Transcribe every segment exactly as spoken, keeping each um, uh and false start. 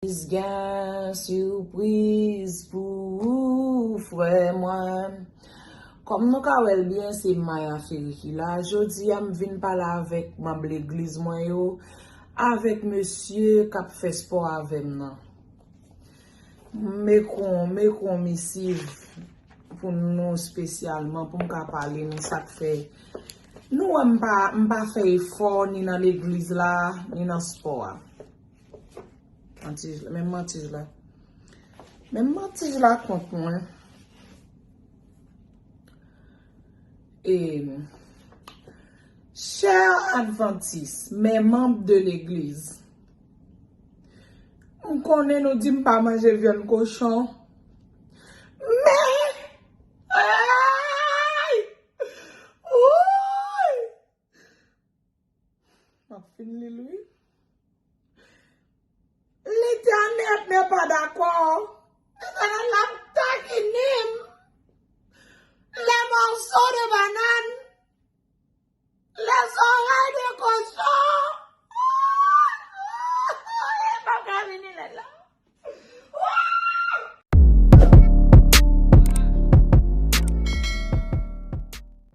Gen sipriz pou ou, frè mwen. Kòm nou ka wè l byen, se Maya Ferry ki la. Jodi a, m vin pale avèk manm legliz mwen yo, avèk mesye k ap fè spò avè m nan. M ekri w, m ekri w misiv pou nou espesyalman, pou m ka pale nou sa k fè. Nou wè m pa, m pa fè efò ni nan legliz la, ni nan spò a. Manti, menm manti la. Menm manti la kont mwen. E, chè Advantis, mè manm de legliz, m konnen nou di m pa manje vyann kochon, men, ay! Wouy! M ap fin li l, wi. Letènèl n'est pas d'accord. Letènèl ap takinen m. Les morceaux de banane, les oreilles de cochon. M pa ka vini lè la.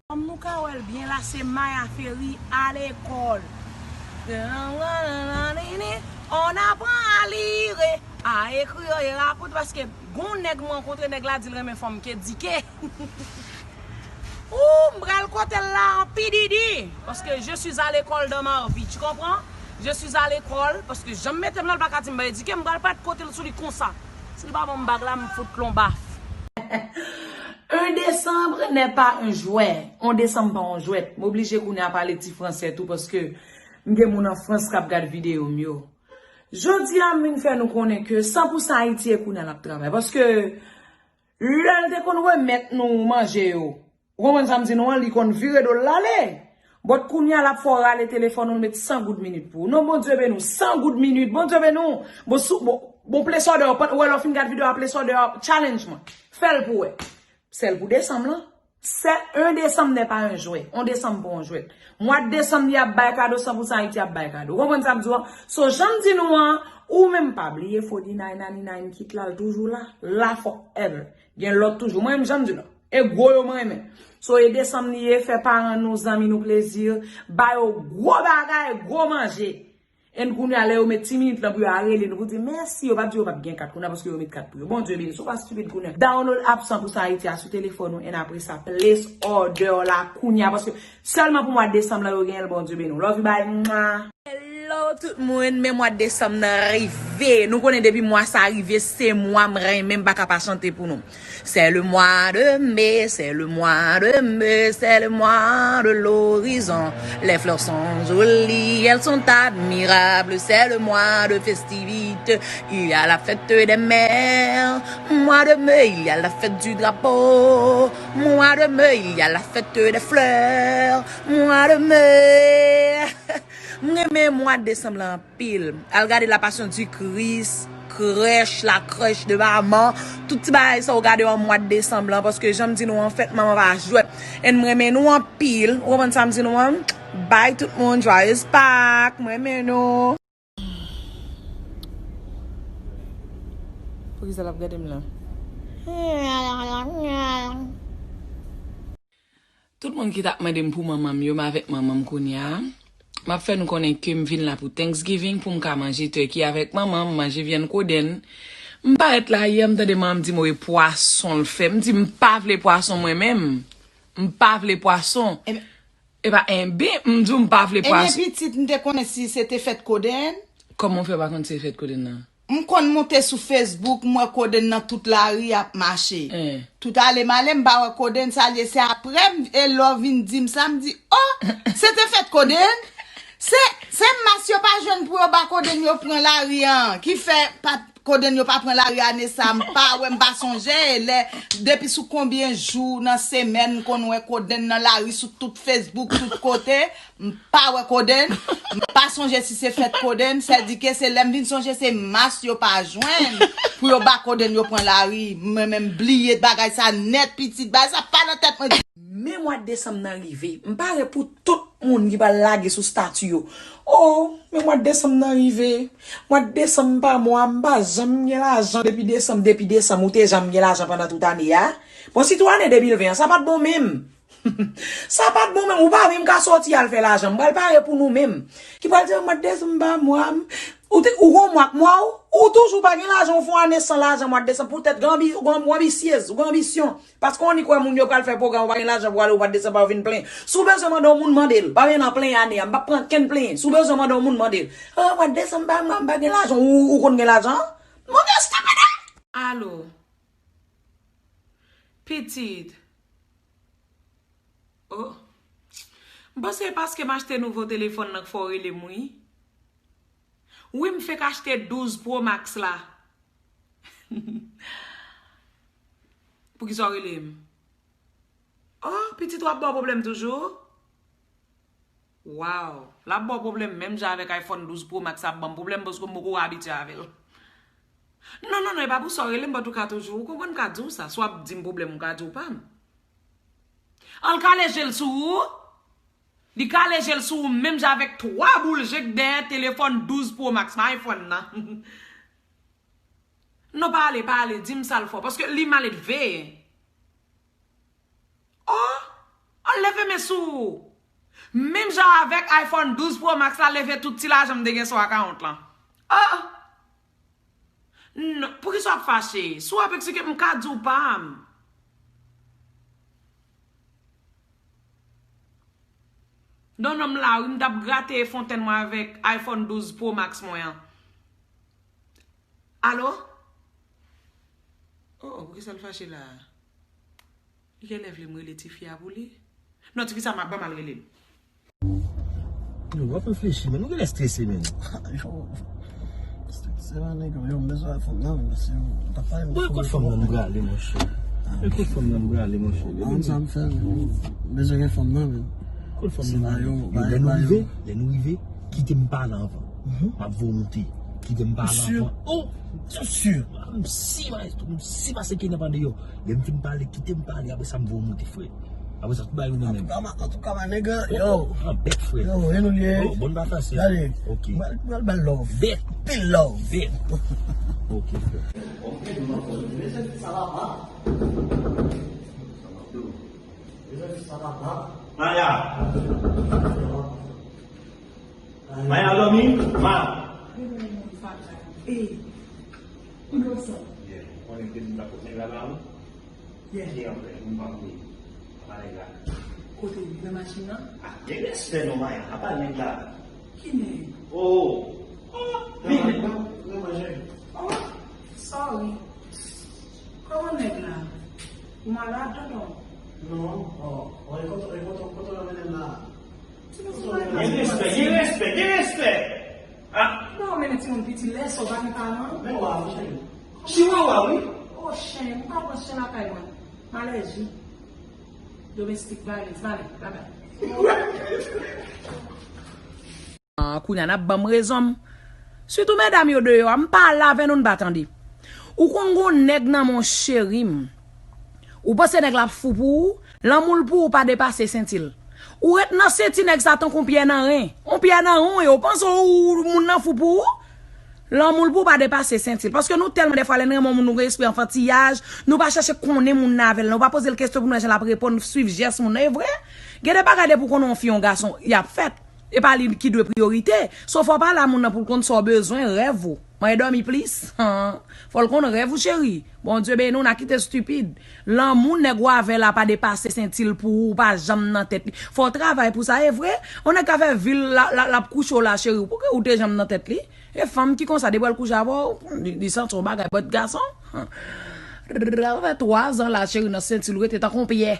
Kòm nou ka wè l byen la, se Maya Ferry alekòl. On apprend à lire, à écrire et à compter, paske gon nèg m rankontre, nèg la di l renmen fanm k edike. Ou, m pral kote l la an P D D, paske je suis à l'école dans ma vie, tu comprends? Je suis à l'école, paske jan m mete m la, l pa ka di m pa edike, m pral parèt kote l sou li konsa. Si l pa ban m bag la, m fout l on baf. Un décembre n'est pas un jouet. On décembre pa on jwèt. M oblije kounye a pale ti fransè tou, paske m gen moun an Frans k ap gad videyo m yo. Jodi a, m vin fè nou konnen ke san pou san Ayiti e kounye a l ap travay. Paske lè l te konn remèt nou manje yo, ou konprann sa m di nou an, li konn vire do l l ale. But kounye a l ap fè w rale telefòn ou, l met san goud minit pou ou. Non, Bondye beni w, san goud minit, Bondye beni w. Bon, sou, bon, bon, plesòdè w, ou wè lè w fin gad videyo a, plesòdè w, challenge mwen. Fè l pou wè. Sèl pou desanm lan. C'est un décembre n'est pas un jouet. On décembre pa on jwèt. Mwa desanm li ap bay kado, san pou san Ayiti ap bay kado. Ou konprann sa m di w an? So, jan m di nou an, ou menm pa bliye Fodinay Naninay kit la, l toujou la. La forever. Gen lòt toujou. Mwen menm, jan m di nou. E gwo yo mwen renmen. So, e desanm li ye, fè paran nou, zanmi nou plezi, ba yo gwo bagay, gwo manje. And kounye a, lè yo met ti minit lan pou yo a rele nou pou di mèsi, yo p ap di yo p ap gen kat kounye a paske yo met kat pou yo. Bondye beni, si w pa stupid kounye a. Download app san pou san Ayiti a sou telefòn ou, and apre sa, place order w la kounye a, paske sèlman pou mwa desanm lan yo genyen l, Bondye beni w. Love you, bye, mwa. Hello tout moun, men mwa desanm nan rive. Nou konnen depi mwa sa rive, se mwa m renmen, m pa ka pa chante pou nou. C'est le mois de mai, c'est le mois de mai, c'est le mois de l'horizon. Les fleurs sont jolies, elles sont admirables, c'est le mois de festivité. Il y a la fête des mères, mois de mai, il y a la fête du drapeau, mois de mai, il y a la fête des fleurs, mois de mai. M renmen mwa desanm lan anpil. Al gade La Passion du Christ, Crèche, La Crèche de Maman. Tout ti bagay sa w gade yo an mwa desanm lan, paske jan m di nou an, fèt manman pa jwèt. And m renmen nou anpil. Ou konprann sa m di nou an? Bay tout moun, joyeux Pâques. M renmen nou. Poukisa l ap gade m la? Tout moun ki t ap mande m pou manman m yo, m avèk manman m kounye a. M ap fè nou konnen ke m vin la pou Thanksgiving, pou m ka manje turkey avèk manman m, manje vyann kodenn. M parèt la yè, m tande manman m di m, "Wi, pwason l fè." M di, "M pa vle pwason mwen menm. M pa vle pwason." Ebyen, Epa, enben, m di w m pa vle pwason. Ebyen, pitit, m te konnen si se te fèt kodenn. Kòman w fè pa konn se fèt kodenn nan? M konn monte sou Facebook, m wè kodenn nan tout lari ap mache. Eh. Tout ale m ale, m pa wè kodenn, sa l ye, se apre m, e lè w vin di m sa, m di, "Oh, se te fèt kodenn?" Se, se mas yo pa jwenn pou yo ba kodenn yo pran lari an, ki fè pa, kodenn yo pa pran lari ane sa, m pa wè, m pa sonje, lè, depi sou konbyen jou nan semèn m konn wè kodenn nan lari sou tout Facebook, tout kote, m pa wè kodenn, m pa sonje si se fèt kodenn, sèdike se lè m vin sonje se mas yo pa jwenn pou yo ba kodenn yo pran lari, mwen menm bliye bagay sa nèt pitit, bagay sa pa nan tèt mwen. Men mwa desanm nan rive. M pare pou tout moun ki pral lage sou stati yo. Oh, men mwa desanm nan rive. Mwa desanm pa mwa, m pa janm gen lajan depi desanm, depi desanm, ou te janm gen lajan pandan tout ane a. Bon, sitou ane de mil ven an, sa pa t bon menm. Sa pa t bon menm, ou pa menm ka sòti al fè lajan. M pral pare pou nou menm. Ki pral di, mwa desanm pa mwa m. Ou te, ou gon mwa k mwa w, ou toujou pa gen lajan, ou fè yon ane san lajan mwa desanm. Poutèt gen anbi-, ou gen, ou anbisyez, ou gen anbisyon. Paske w annik wè moun yo pral fè pwogram, ou pa gen lajan pou ale, ou pa desanm pa vin plenyen. Si w bezwen mande yon moun, mande l. Pa vin nan plenyen ane a, m p ap pran kenn plenyen. Si w bezwen mande yon moun, mande l. Ah, mwa desanm pa mwa m pa gen lajan, ou, ou konn gen lajan? Mwen gen stop it. Alo. Pitit. Oh. M panse e paske m achte nouvo telefòn nan k fè w rele m, wi. Wi, m fenk achte douz Pro Max la. Poukisa w rele m? Oh, pitit w ap ba w pwoblèm toujou? Wow, l ap ba w pwoblèm menm jan avèk iPhone douz Pro Max ap ban m pwoblèm paske m poko abitye avè l. Non, non, non, e pa pou sa w rele m, antouka toujou, ou konprann m ka di w sa. Si w ap di m pwoblèm, m ka di w pa m. An l kale je l sou ou. Li kale je l sou ou menm jan avèk twa boul je k dèyè telefòn douz Pro Max, m iPhone nan. Non, pa ale, pa ale, di m sa l fè w, paske li maledve. Oh, al leve men sou ou. Menm jan avèk iPhone douz Pro Max la, leve tout ti lajan m te gen sou account lan. Oh! Non, poukisa w ap fache? Si w ap eksplike m, m ka di w pa m. Non, non, m la, wi, m t ap grate fontèn mwen avèk iPhone douz Pro Max mwen an. Alo? Oh, oh, poukisa l fache la a? Li genlè vle m rele tifi a pou li? Non, tifi sa, m ap ban m al rele l. Yo, w ap reflechi, men nou genlè strese, men. Yo, strese, man, nèg, yo, m bezwen iPhone nan, men, mesye, m t ap pale. Bon, kot fanm nan m prale, monchè? Kot fanm nan m prale, monchè? An, sa m fè, men, m bezwen gen fanm nan, men. Kot fanm nan m prale? Yo, lè nou rive, lè nou rive, kite m pale anvan. M ap voye w monte. Kite m pale anvan. Oh! Ou si? M si, maestro, m si pase kidnap andeyò. Lè m fin pale, kite m pale, apre sa m voye w monte, frè. Apre sa, tout bagay nou nan men m. Antouka, ma, antouka, ma nèg, yo. Oh, oh, bèt, frè. Yo, e nou li ye. Oh, bon, pa fasil. Gade. Ok. Mwen, mwen ba l love. Bèt. Pil love. Bèt. Ok, frè. Maya. Maya dòmi? Ma. Ey. Ou dòmi sa? Yeah. Ou konnen ke m pa pot nèg la ba ou? Yeah. Ki anpè, m pa konnen. Pa nèg la. Kote li? Nan machin nan? Ah, gen respè non, Maya. Apa nèg la? Ki nèg? Oh. Oh, vini. Nan manje. Oh, sorry. Kòman nèg la? Ou malad, tonton? Non. Oh, oh, e kote, e kote, kote w ap mennen m la? Gen respè, gen respè, gen respè. Ah. Non, men timoun piti lè sa w pa gen paran. Men wa, wi, cheri. Chiwawa, wi. Oh, chen, m pa pran chen lakay mwen. M alèji. Domestic violence, m ale, babay. Ah, kounye a n ap ban m rezon m. Sitou medam yo deyò a, m pale avè nou, n pa tande. Ou konn gon nèg nan men w, cheri m. Ou panse nèg la ap fou pou ou? Lanmou l pou ou pa depase senti l. Ou ret nan senti nèg sa tankou yon pyè nan ren. Yon pyè nan ren w ye, ou panse ou, moun nan fou pou ou? Lanmou l pou ou pa depase senti l. Paske nou tèlman dèfwa lè n renmen yon moun, nou gen espri anfantiyaj, nou pa chèche konnen moun nan avè l, nou pa poze l kesyon pou nou wè jan l ap reponn, swiv jès moun nan, e vre. Gen de bagay depi w konnen yon fi, yon gason, y ap fèt. E pa li ki dwe priyorite. So fò w pale a moun nan pou l konn sa w bezwen, rèv ou. Mwen dòmi plis. Fò l konn rèv ou, cheri. Bondye beni w, n a kite stipid. Lanmou nèg ou avè la pa depase senti l pou ou, pa janm nan tèt li. Fò w travay pou sa, e vre. Yon nèg ka fè vi l, la, la, l ap kouche w la, cheri. Pouki ou te janm nan tèt li? E fanm ki konsa, depi w al kouche avè w, li, li santi yon bagay bòt gason. L ap fè twa zan la, cheri, nan senti l, ou rete tankou yon pyè.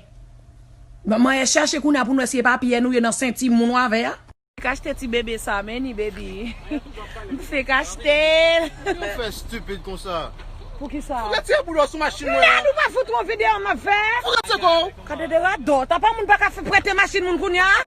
Ban mwen chèche kounye a pou n wè si e pa pyè nou ye nan senti moun ou avè a. Fèk achte ti bebe sa, men ni baby. M fèk achte l. Yo fè stupid konsa. Poukisa? Ou retire bouda sou machin mwen an. Ou pa fout yon videyo m ap fè. Ou retire kò w. Gade de radòt. Apa moun pa ka fè prete machin moun kounye a?